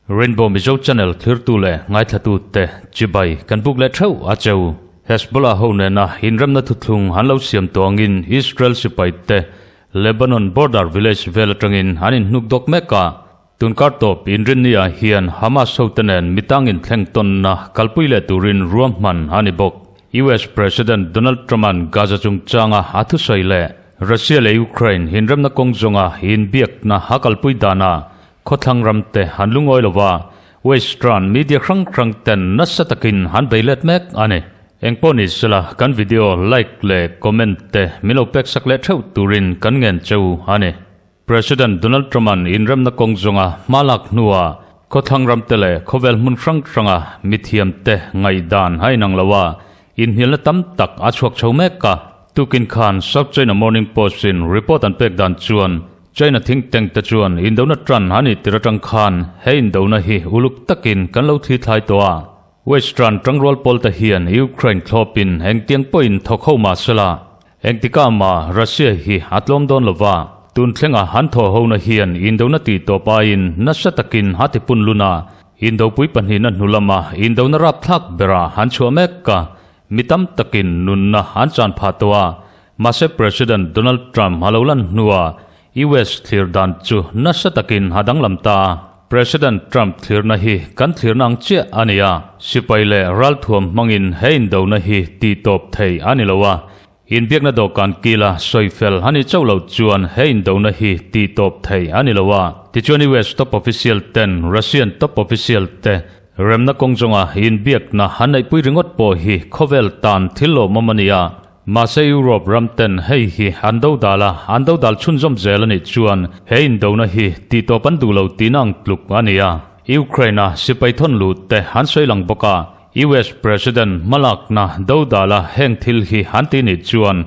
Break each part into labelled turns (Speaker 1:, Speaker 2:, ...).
Speaker 1: Rainbow Mizo Channel thlirtu leh ngaithlatute chibai kan buk leh theuh a cheu. Hezbollah ho nena inremna thuthlung an lo siam tawh angin Israel sipaite Lebanon border village vel atangin an inhnuk dawk mek a. Tunkar tawp inrinni-ah hian Hamas hote nen mitangin thleng tawnna kalpui leh turin ruahman a ni bawk. US President Donald Trump-a'n Gaza chungchanga a thusawi leh Russia leh Ukraine inremna kawng zawnga inbiakna a kalpui danah Khawthlang ramte an lungawi lo va, Western media hrang hrang ten nasa takin an bei let mek a ni. Engpawh ni sela kan video like leh comment te min lo pek sak leh theuh turin kan ngen cheu a ni. President Donald Trump-a'n inremna kawng zawnga hma lak hnuah khawthlang ramte leh khawvel hmun hrang hranga mithiamte ngaihdan a inang lo a, inhnialna tam tak a chhuak chho mek a. Tukin khan South China Morning Post-in report an pek dan chuan China think tank te chuan indona tan a nih tir atang khan he indona hi uluk takin kan lo thli thlai tawh a. Western tangrual pawl te hian Ukraine thlawpin engtiang pawhin thawk ho mah sela, engtikah mah Russia hi a tlawm dawn lo va. Tun thlenga an thawh hona hian indona tih tawp aiin nasa takin a ti pun lun a, indopui pahnihna hnu lama indona rapthlak berah an chhuah mek a, mi tam takin nunna an chan phah tawh a. Mahse President Donald Trump a lo lan hnuah US thlir dan chu nasa takin a danglam ta a. President Trump thlirna hi kan thlirna ang chiah a ni a, sipai leh ralthuam hmangin he indona hi tihtawp thei a ni lo a, inbiakna dawhkan kila sawifel a ni chauh lo chuan he indona hi tihtawp thei a ni lo a. Tichuan US top official ten Russian top official te remna kawng zawnga inbiakna an neihpui ringawt pawh hi khawvel tan thil lawmawm a ni a. Mahse Europe ram ten hei hi an do dal a, an do dal chhunzawm zel a nih chuan he indona hi tihtawp an duh lo tihna ang tluk a ni a. Ukraine-a sipai thawn lut te an sawi lang bawk a, US President hmalakna do dal a heng thil hi an tih nih chuan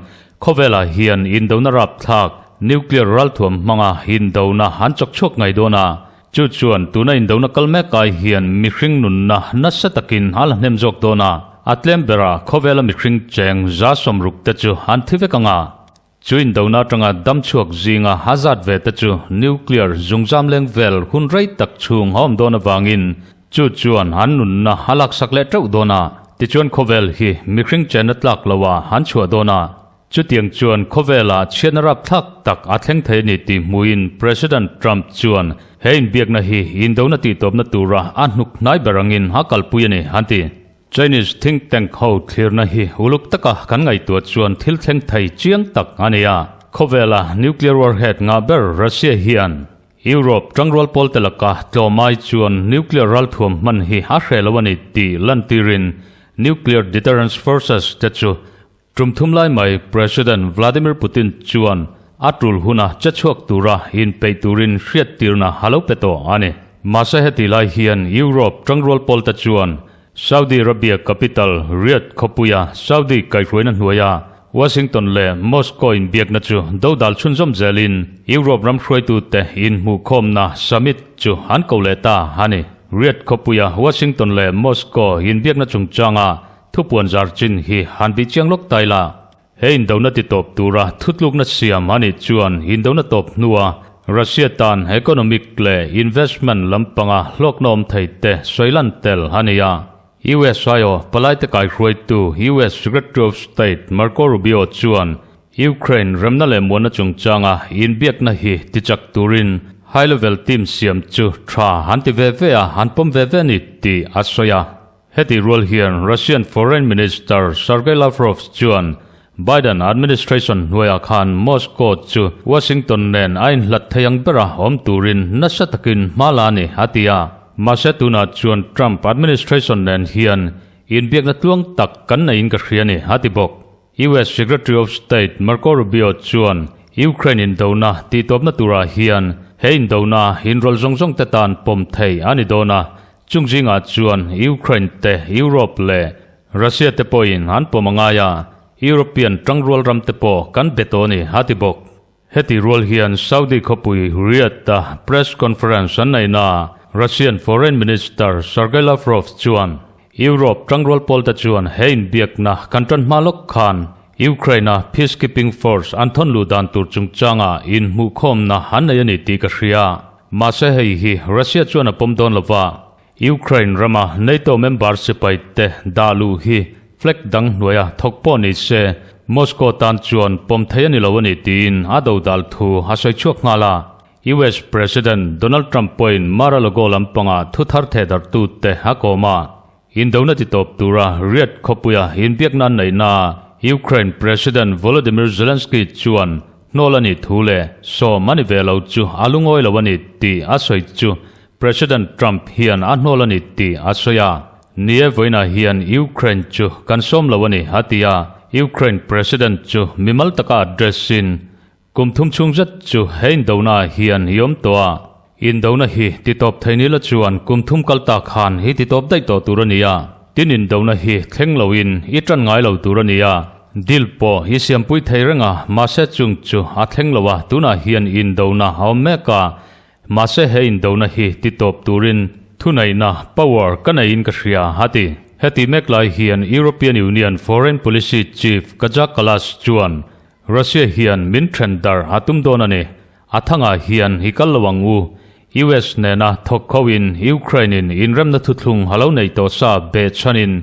Speaker 1: khawvelah hian indona rapthlak, nuclear ralthuam hmanga indona an chawk chhuak ngai dawn a, chu chuan tuna indona kal mek ai hian mihring nunna nasa takin a la hnem zawk dawn a, a tlem berah khawvela mihring cheng 60 te chu an thi vek ang a. Chu indona atanga dam chhuak zinga a zat ve te chu nuclear zungzam leng vel hun rei tak chhung a awm dawn avangin chu chuan an nunna a laksak leh teuh dawn a, tichuan khawvel hi mihring chenna tlak loah an chhuah dawn a. Chutiang chuan khawvelah chhiatna rapthlak tak a thleng thei a ni tih hmuhin President Trump chuan he inbiakna hi indona tihtawpna tura a hnuk hnai ber angin a kalpui a ni, an ti. Chinese think tank ho thlirna hi uluk taka kan ngaihtuah chuan thil thleng thei chiang tak a ni a. Khawvela nuclear warhead ngah ber Russia hian Europe tangrual pawlte laka tlawmai chuan nuclear ralthuam hman hi a hreh lo a ni tih lantirin nuclear deterrence forces te chu Tum thum lai mai President Vladimir Putin chuan a tul huna che chhuak tura inpeih turin hriattirna a lo pe tawh a ni. Mahse heti lai hian Europe tangrual pawlte chuan Saudi Arabia capital Riyadh khawpuia Saudi kaihhruaina hnuaia Washington leh Moscow inbiakna chu dodal chhunzawm zelin Europe ram hruaitute inhmuhkhawmna summit chu an ko leh ta a ni. Riyadh khawpuia Washington leh Moscow inbiakna chungchanga Thupuan zar chin hi han bih chiang lawk tai la. He indona ti tawp tura thutlukna siam a nih chuan indona tawp hnua Russia tan economic leh investment lampanga hlawkna awm thei te sawi lan tel a ni a. US aio palaite kaihruaitu US Secretary of State Marco Rubio chuan Ukraine remna leh muanna chungchanga inbiakna hi tichak turin high level team siam chu tha an ti ve ve a, an pawm ve ve a ni tih a sawi a. Heti rual hian Russian Foreign Minister Sergei Lavrov chuan Biden administration hnuaiah khan Moscow chu Washington nen a inhlat thei ang bera awm turin nasa takin hma la a ni, a ti a. Mahse tunah chuan Trump administration nen hian inbiakna tluang tak kan neiin ka hria a ni, a ti bawk. US Secretary of State Marco Rubio chuan Ukraine indona tihtawpna turah hian he indona inrawlh zawng zawng te tan pawm thei a ni dawn a, Chung zingah chuan Ukraine te, Europe leh Russia te pawhin an pawm a ngai a, European tangrual ram te pawh kan be tawh a ni, a ti bawk. Heti rual hian Saudi khawpui Riyadh-a press conference an neihnaah Russian Foreign Minister Sergei Lavrov chuan, Europe tangrual pawlte chuan he inbiakna kan tan hma lawk khan Ukraine-a peacekeeping force an thawn luh dan tur chungchanga inhmuhkhawmna an nei a ni tih ka hria. Mahse hei hi Russia chuan a pawm dawn lova, Ukraine rama NATO member sipai te dah luh hi flag dang hnuaia thawk pawh ni se Moscow tan chuan pawm thei a ni lo a ni tiin a dodal thu a sawi chhuak nghal a. US President Donald Trump pawhin Mar-a-Lago lampanga thu thar thehdarhtute a kawm a. Indona titawp tura Riyadh khawpuia inbiakna an neihna Ukraine President Volodymyr Zelensky chuan hnawl a nih thu leh sawm a ni ve lo chu a lungawi lo a ni tih a sawi chu President Trump hian a hnawl a ni tih a sawi a. Ni e vawiinah hian Ukraine chu kan sawm lo a ni a ti a, Ukraine President chu mimal taka address in Kum thum chhung zet chu he indona ah hian i awm tawh a, indona hi titawp thei ni la chuan kum thum kal tak khan i titawp daih tawh tur a ni a, tin indona hi thleng loin i tan ngai lo tur a ni a, deal pawh i siampui thei reng a, mahse chung chu a thleng lo a, tunah hian indona a awm mek a, Mahse he indona hi titawp turin thuneihna, power, ka neiin ka hria, a ti. Heti mek lai hian European Union Foreign Policy Chief Kaja Kallas chuan Russia hian min then dar a tum dawn a ni. A thangah hian i kal lo ang u. US nena thawk khoin Ukraine in inremna thuthlung a lo nei tawh sa behchhanin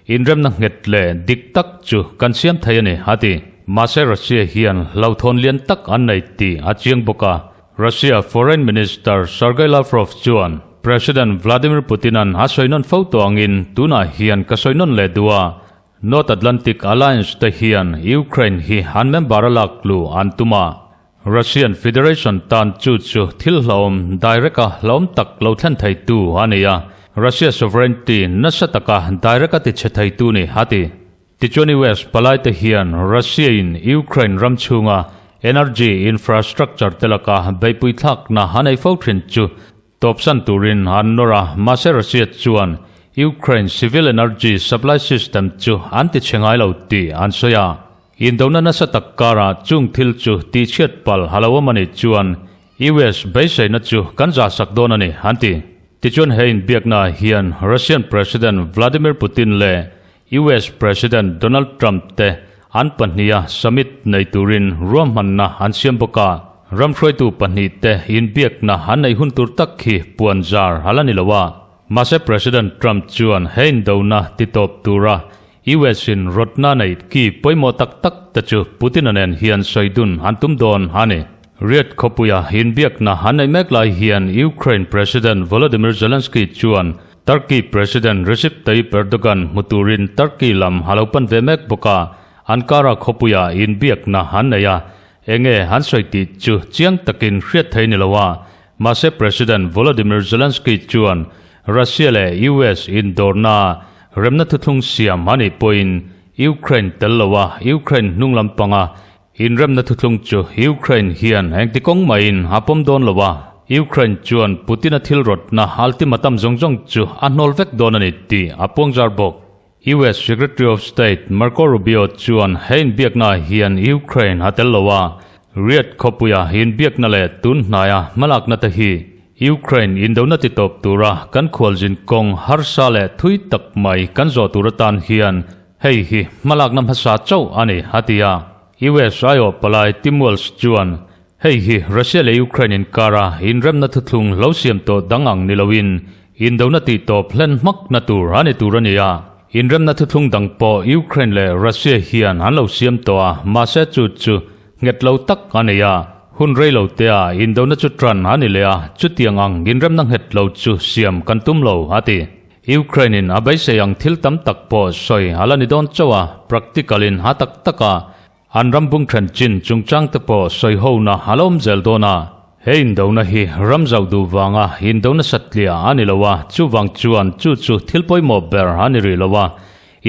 Speaker 1: inremna nghet leh dik tak chu kan siam thei a ni, a ti. Mahse Russia hian hlauhthawn lian tak an nei tih a chiang bawk a. Russia Foreign Minister Sergei Lavrov chuan President Vladimir Putin-a'n a sawi nawn fo tawh angin tunah hian ka sawi nawn leh duh a, North Atlantic Alliance te hian Ukraine hi an member a lak luh an tum a, Russian Federation tan chu chu thil hlauhawm direct-a hlauhawm tak lo thlen theitu a ni a, Russia sovereignty nasa taka direct-a tichhe theitu ni a ti. Tichuan US palaite hian Russia-in Ukraine ram chhunga energy infrastructure te laka beihpui thlakna a nei fo thin chu tawpsan turin an nawr a, mahse Russia chuan Ukraine civil energy supply system chu an ti chhe ngai lo tih an sawi a. Indona nasa tak karah chung thil chu tihchhiat palh a lo awm a nih chuan US beiseina chu kan zahsak dawn a ni, an ti. Tichuan he inbiaknaah hian Russian President Vladimir Putin leh US President Donald Trump te an pahniha summit nei turin ruahmanna an siam bawk a, ram hruaitu pahnih te inbiakna an neih hun tur tak hi puan zar a la ni lo a. Mahse President Trump chuan he indona titawp tura US in rawtna neih ki pawimawh tak tak te chu Putin-a nen hian sawi dun an tum dawn a ni. Riyadh khawpuia inbiakna an neih mek lai hian Ukraine President Volodymyr Zelensky chuan Turkey President Recep Tayyip Erdogan hmu turin Turkey lam a lo pan ve mek bawk a, Ankara khawpuiah inbiakna an nei a, enge an sawi tih chu chiang takin hriat thei ni lo a, mahse President Volodymyr Zelensky chuan Russia leh US indawrna remna thuthlung siam a nih pawhin Ukraine tel lo a Ukraine hnung lampanga Inremna thuthlung chu Ukraine hian engti kawng maiin a pawm dawn lo a, Ukraine chuan Putin-a thil rawtna ultimatum zawng zawng chu a hnawl vek dawn a ni tih a puangzar bawk. US Secretary of State Marco Rubio chuan he inbiaknaah hian Ukraine a tel lo a, Riyadh khawpuia inbiakna leh tun hnaia hmalakna te hi Ukraine indona titawp tura kan khualzin kawng harsa leh thui tak mai kan zawh tur atan hian Hei hi hmalakna hmasa chauh a ni, a ti a. US aiawh palai Tim Walz chuan, Hei hi Russia leh Ukraine inkara inremna thuthlung lo siam tawh dang ang ni loin indona tihtawp hlen hmakna tur a ni tur a ni a. Inremna thuthlung dang pawh Ukraine leh Russia hian an lo siam tawh a, mahse chu chu nghet lo tak a ni a. Hun rei lo tea indona chu tan a ni leh a, chutiang ang inremna nghet lo chu siam kan tum lo, a ti. Ukraine in a beisei ang thil tam tak pawh sawi a la ni dawn chauh a, practical in a tak tak a, an ram bung then chin chungchang te pawh sawi ho na a la awm zel dawn a. He indona hi ram zauh duh vanga indona satliah a ni lo a, chuvang chuan chu chu thil pawimawh ber a ni rih lo a,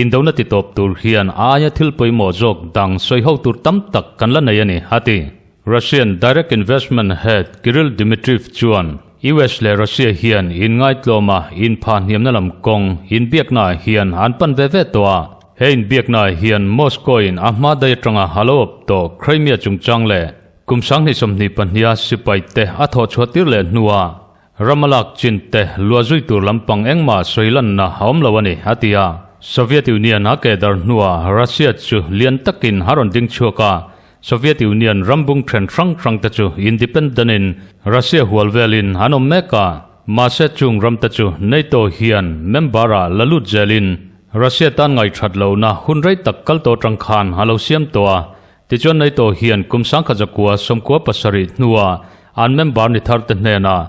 Speaker 1: indona titawp tur hian a aia thil pawimawh zawk dang sawi ho tur tam tak kan la nei a ni, a ti. Russian Direct Investment Head Kirill Dmitriev chuan US leh Russia hian inngaitlawm a inphah hniamna lam kawng inbiaknaah hian an pan ve ve tawh a. He inbiaknaah hian Moscow-in a hma daih atanga a lo awp tawh Crimea chungchang leh kum 2022 a sipaite a thawhchhuah tir leh hnuah. Ram a lak chin te luah zui tur lampang engmah sawi lanna a awm lo a ni, a ti a. Soviet Union a keh dar hnuah Russia chu lian takin a rawn ding chhuak a, Soviet Union ram bung then hrang hrang te chu independent in Russia hual velin an awm mek a, mahse chung ram te chu NATO hian member ah la lut zelin Russia tan ngaihthat lohna hun rei tak kal tawh tang khan a lo siam tawh a, tichuan NATO hian kum 1997 hnuah an member ni thar te hnenah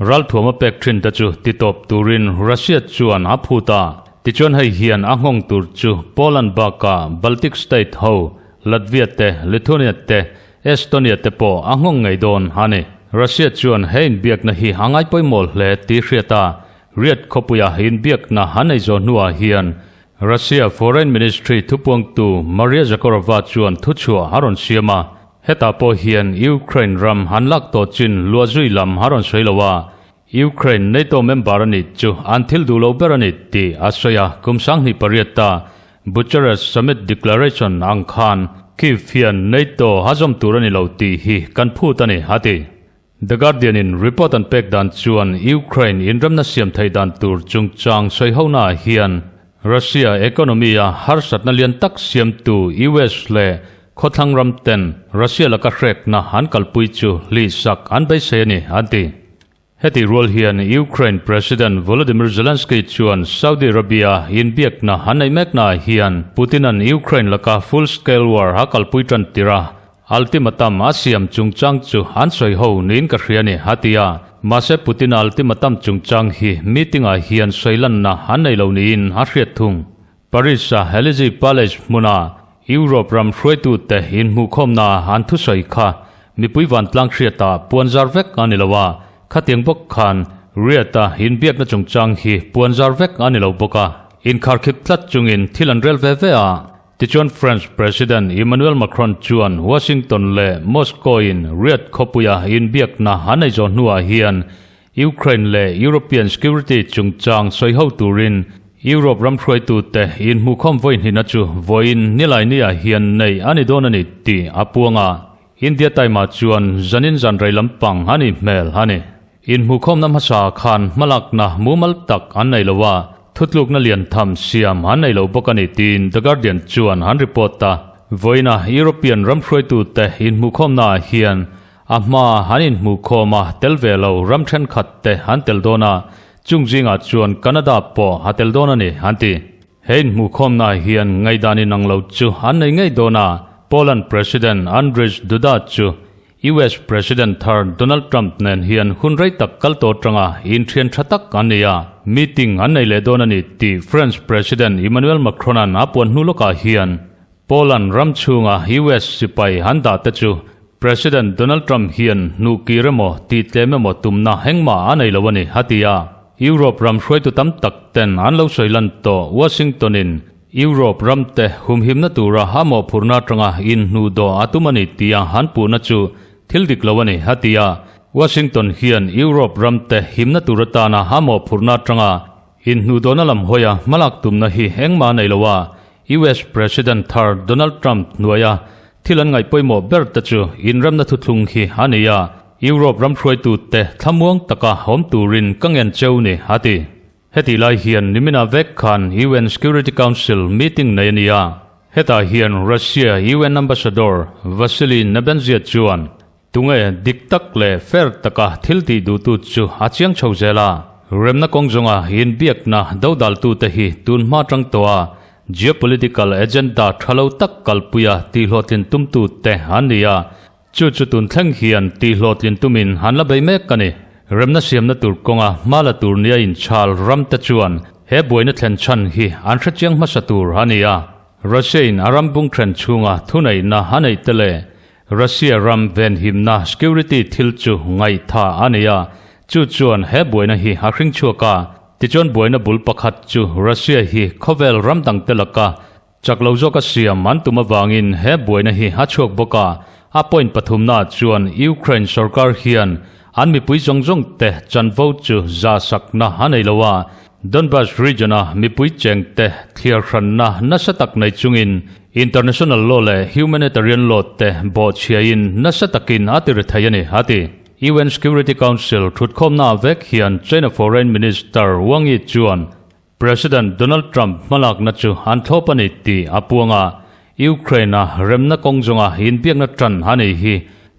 Speaker 1: ralthuam a pek thin te chu titawp turin Russia chuan a phut a, tichuan hei hian a nghawng tur chu Poland bakah Baltic state ho Latvia te, Lithuania te, Estonia te pawh a nghawng ngei dawn a ni. Russia chuan he inbiakna hi a ngai pawimawh hle tih hriat a, Riyadh khawpuia inbiakna an ei zawh hnuah hian Russia Foreign Ministry thupuangtu Maria Zakharova chuan thuchhuah a rawn siam a, hetah pawh hian Ukraine ram an lak tawh chin luah zui lam a rawn sawi lo a, Ukraine NATO member a nih chu an thil duh lo ber a ni tih a sawi a, kum 28 ta Bucharest Summit Declaration ang khan Kyiv hian NATO a zawm tur a ni lo tih hi kan phut a ni, a ti. The Guardian in report an pek dan chuan Ukraine inremna siam theih dan tur chungchang sawihonaah hian Russia economy a harsatna lian tak siamtu US leh khawthlang ram ten Russia laka hrekna an kalpui chu hlihsak an beisei a ni, an ti. Heti rual hian Ukraine President Volodymyr Zelensky chuan Saudi Arabia inbiakna an neih meknaah hian Putin-a'n Ukraine laka full-scale war a kalpui tan tir a, ultimatum a siam chungchang chu an sawi ho niin ka hria a ni, a ti a. Mahse Putin-a ultimatum chungchang hi meeting-ah hian sawi lanna an nei lo niin a hriat thung. Paris-a Elysee Palace hmuna Europe ram hruaitute inhmuhkhawmna an thusawi kha mipui vantlang hriatah puan zar vek a ni lo a, khatiang bawk khan Riyadh-a inbiakna chungchang hi puan zar vek a ni lo bawk a, inkharkhip tlat chungin thil an rel ve ve a. Tichuan French President Emmanuel Macron chuan Washington leh Moscow-in Riyadh khawpuia inbiakna an ei zawh hnuah hian Ukraine leh European security chungchang sawi ho turin Europe ram hruaitute inhmuhkhawm vawi hnihna chu vawiin Nilaini-ah hian neih a ni dawn a ni tih a puang a, India Time-ah chuan zanin zan rei lampang a nih hmel a ni. Inhmuhkhawmna hmasa khan hmalakna mumal tak an nei lo a, thutlukna lian tham siam an nei lo bawk a ni tiin The Guardian chuan an report a. Vawiina European ram hruaitute inhmuhkhawmnaah hian A hma an inhmuhkhawm a, tel ve lo ram thenkhat te an tel dawn a, chung zingah chuan Canada pawh a tel dawn a ni, an ti. He inhmuhkhawmnaah hian ngaihdan inang lo chu an nei ngei dawn a, Poland President Andrzej Duda chu US President thar Donald Trump nen hian hun rei tak kal tawh atanga inthian tha tak an ni a, meeting an nei leh dawn a ni tih French President Emmanuel Macron-a'n a puan hnu lawkah hian Poland ram chhunga US sipai an dah te chu President Donald Trump hian hnuh kir emaw tih tlem emaw tumna engmah a nei lo a ni, a ti a. Europe ram hruaitu tam tak ten an lo sawi lan tawh Washington in Europe ram te humhimna tura a mawhphurhna atanga inhnuh dawh a tum a ni tia an puhna chu thil dik lo a ni, a ti a. Washington hian Europe ram te himna tur atana a mawhphurhna atanga inhnuh dawhna lam hawia hmalak tumna hi engmah a nei lo a, US President thar Donald Trump hnuaia thil an ngaih pawimawh ber te chu inremna thuthlung hi a ni a, Europe ram hruaitute thlamuang taka awm turin ka ngen cheu ni, a ti. Hetih lai hian niminah vek khan UN Security Council meeting nei a ni a, hetah hian Russia UN Ambassador Vasily Nebenzia chuan Tunge dik tak leh fair taka thil tih duhtu chu a chiang chho zel a. Remna kawng zawnga inbiakna dodaltute hi tun hma tang tawha geopolitical agenda tha lo tak kalpuia tihhlawhtlin tumtute an ni a, chu chu tun thleng hian tihhlawhtlin tumin an la bei mek a ni. Remna siamna tur kawnga hma la tur nia inchhal ramte chuan he buaina thlen chhan hi an hrechiang hmasa tur a ni a. Russia-in a ram bung then chhunga thuneihna a neih te leh Russia ram venhimna security thil chu ngaihtha a nei a, chu chuan he buaina hi a hring chhuak a. Tichuan buaina bul pakhat chu Russia hi khawvel ram dangte laka chak lo zawka siam an tum avangin he buaina hi a chhuak bawk a. A point pathumnaah chuan Ukraine sorkar hian an mipui zawng zawng te chanvo chu za sakna a nei lo a, Donbas region-a mipui chengte thliar hranna nasa tak nei chungin International law leh humanitarian law te bawhchhiain nasa takin a ti ri thei a ni, a ti. UN Security Council thutkhawmnaah vek hian China Foreign Minister Wang Yi chuan President Donald Trump hmalakna chu an thlawp a ni tih a puang a, Ukraine-a remna kawng zawnga inbiakna tan a ni hi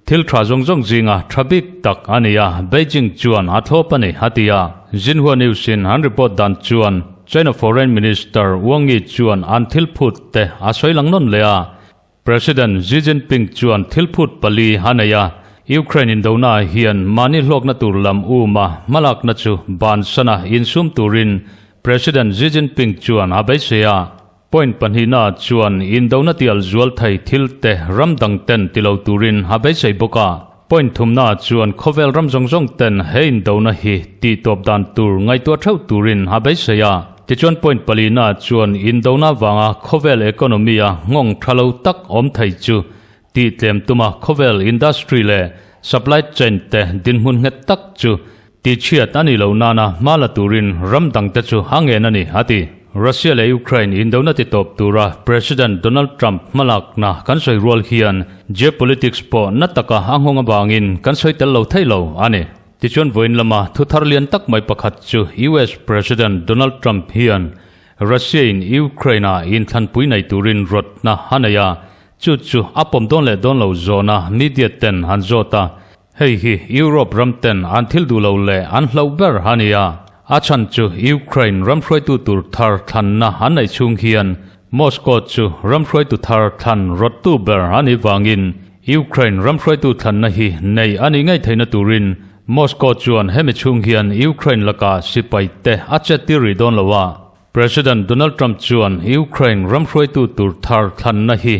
Speaker 1: thil tha zawng zawng zinga tha bik tak a ni a, Beijing chuan a thlawp a ni, a ti a. Xinhua News-in an report dan chuan China Foreign Minister Wang Yi chuan an thil phut te a sawi lang nawn leh a, President Xi Jinping chuan thil phut pali a nei a, Ukraine indonaah hian mahni hlawkna tur lam uma hmalakna chu bansana insum turin President Xi Jinping chuan a beisei a. Point pahnihnaah chuan indona tial zual thei thil te ram dang ten ti lo turin a beisei bawk a. Point thumnaah chuan khawvel ram zawng zawng ten he indona hi tihtawp dan tur ngaihtuah theuh turin a beisei a. Tichuan point palinaah chuan indona vanga khawvel economy-a nghawng tha lo tak awm thei chu tihtlem tuma khawvel industry leh supply chain te dinhmun nghet tak chu Tichhiat a nih loh nana hma la turin ram dangte chu a ngen a ni, a ti. Russia leh Ukraine indona titawp tura President Donald Trump hmalakna kan sawi rual hian geopolitics pawh na taka a nghawng avangin kan sawi tel lo thei lo a ni. Tichuan vawiin lama thuthar lian tak mai pakhat chu US President Donald Trump hian Russia-in Ukraine-a inthlanpui nei turin rawtna a nei a, chu chu a pawm dawn leh dawn lo zawna media ten an zawt a. Hei hi Europe ram ten an thil duh lo leh an hlauh ber a ni a, a chhan chu Ukraine ram hruaitu tur thar thlanna an neih chhung hian Moscow chu ram hruaitu thar thlan rawttu ber a nih vangin Ukraine ram hruaitu thlanna hi nei a nih ngei theihna turin Moscow chuan hemi chhung hian Ukraine lakah sipai te a chet tir rih dawn lo a. President Donald Trump chuan Ukraine ram hruaitu tur thar thlanna hi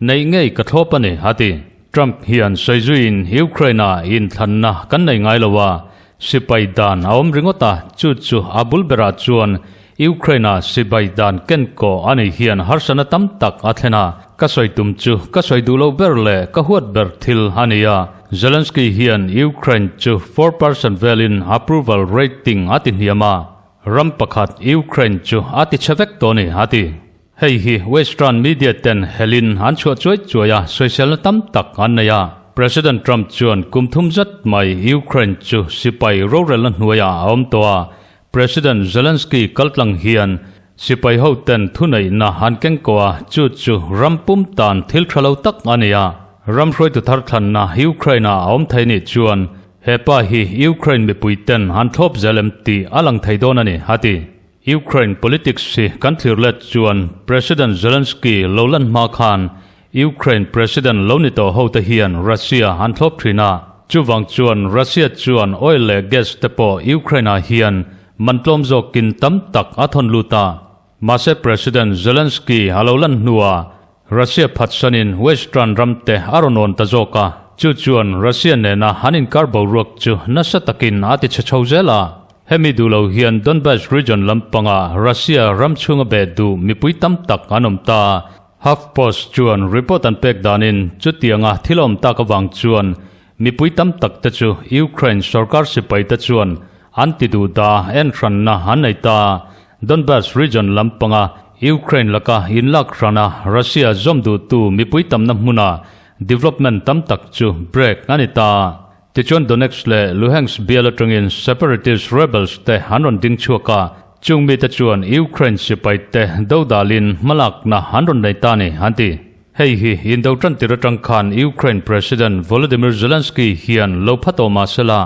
Speaker 1: neih ngei ka thlawp a ni, a ti. Trump hian sawizuiin Ukraine-ah inthlanna kan nei ngai lo a, sipai dan a awm ringawt a, chu chu a bul berah chuan Ukraine-ah sipai dan kenkawh a nih hian harsatna tam tak a thlen a, ka sawi tum chu ka sawi duh loh ber leh ka huat ber thil a ni a, Zelensky hian Ukraine chu 4% velin approval rating a ti hniam a, ram pakhat Ukraine chu a ti chhe vek tawh a ni, a ti. Hei hi Western media ten helin an chhuah chuai chuai a, sawiselna tam tak an nei a. President Trump chuan kum thum zat mai Ukraine chu sipai rorelna hnuaiah a awm tawh a, President Zelensky kaltlang hian sipai ho ten thuneihna an keng kawh a, chu chu ram pum tan thil tha lo tak a ni a. Ram hruaitu thar thlanna Ukraine-ah a awm thei nih chuan he pa hi Ukraine mipui ten an thlawp zel em tih a lang thei dawn a ni, a ti. Ukraine politics hi kan thlir let chuan President Zelensky lo lan hma khan Ukraine President lo ni tawh hote hian Russia an thlawp thin a, chuvang chuan Russia chuan oil leh gas te pawh Ukraine-ah hian man tlawm zawkin tam tak a thawn lut a. Mahse President Zelensky a lo lan hnuah Russia phatsanin Western ramte a rawn awn ta zawk a, chu chuan Russia nena an inkar boruak chu nasa takin a ti chhe chho zel a. Hemi duh lo hian Donbas region lampanga Russia ram chhunga beh duh mipui tam tak an awm ta. HuffPost chuan report an pek danin chutianga thil a awm tak avang chuan mipui tam tak te chu Ukraine sorkar sipai te chuan an ti duh da enhranna an nei ta. Donbas region lampanga Ukraine laka inlak hrana Russia zawm duhtu mipui tamna hmuna development tam tak chu break a ni ta. Tichuan Donetsk leh Luhansk bial atangin separatist rebels te an rawn ding chhuak a, chung mite chuan Ukraine sipai te dodalin hmalakna an rawn nei ta a ni, an ti. Hei hi indo tantir atang khan Ukraine President Volodymyr Zelensky hian lo pha tawh mah sela,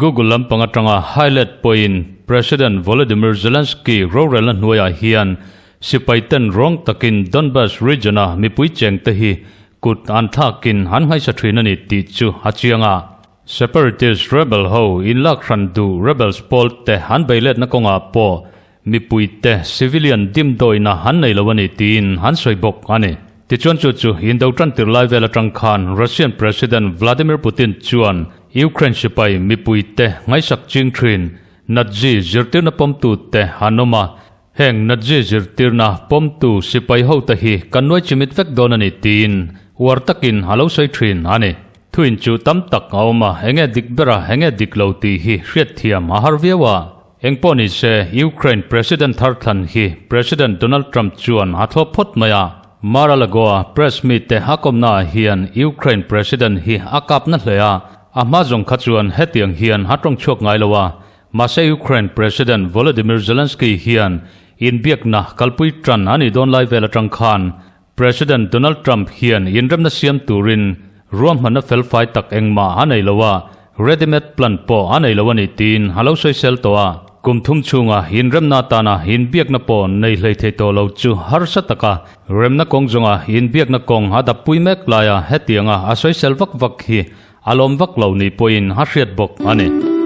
Speaker 1: Google lampang atanga highlight pawhin President Volodymyr Zelensky rorelna hnuaiah hian sipai ten rawng takin Donbas region-a mipui chengte hi kut an thlakin an ngaihsa thin a ni tih chu a chiang a. Separatist rebel ho inlak hran duh rebels pawl te an beiletna kawngah pawh mipui te civilian dimdawina an nei lo a ni tiin an sawi bawk a ni. Tichuan chu chu indo tantir lai vel atang khan Russian President Vladimir Putin chuan Ukraine sipai mipui te ngaihsak ching thin Nazi zirtirna pawmtu te an awm a, Heng Nazi zirtirna pawmtu sipai hote hi kan nuai chimit vek dawn a ni tiin uar takin a lo sawi thin a ni. Thuin chu tam tak a awm a, enge dik bera enge dik lo tih hi hriatthiam a har viau a. Engpawh ni se, Ukraine President thar thlan hi President Donald Trump chuan a thlawp phawt mai a. Mar-a-Lago-a press mite a kawmnaah hian Ukraine President hi a kapna hle a. A hma zawng kha chuan hetiang hian a tawng chhuak ngai lo a, mahse Ukraine President Volodymyr Zelensky hian inbiakna kalpui tan a nih dawn lai vel atang khan President Donald Trump hian inremna siam turin ruahmanna felfai tak engmah a nei lo a, ready-made plan pawh a nei lo a ni tiin a lo sawisel tawh a. Kum thum chhunga inremna atana inbiakna pawh nei hlei thei tawh lo chu harsa taka remna kawng zawnga inbiakna kawng a dappui mek laia hetianga a sawisel vak vak hi a lawm vak lo ni pawhin a hriat bawk a ni.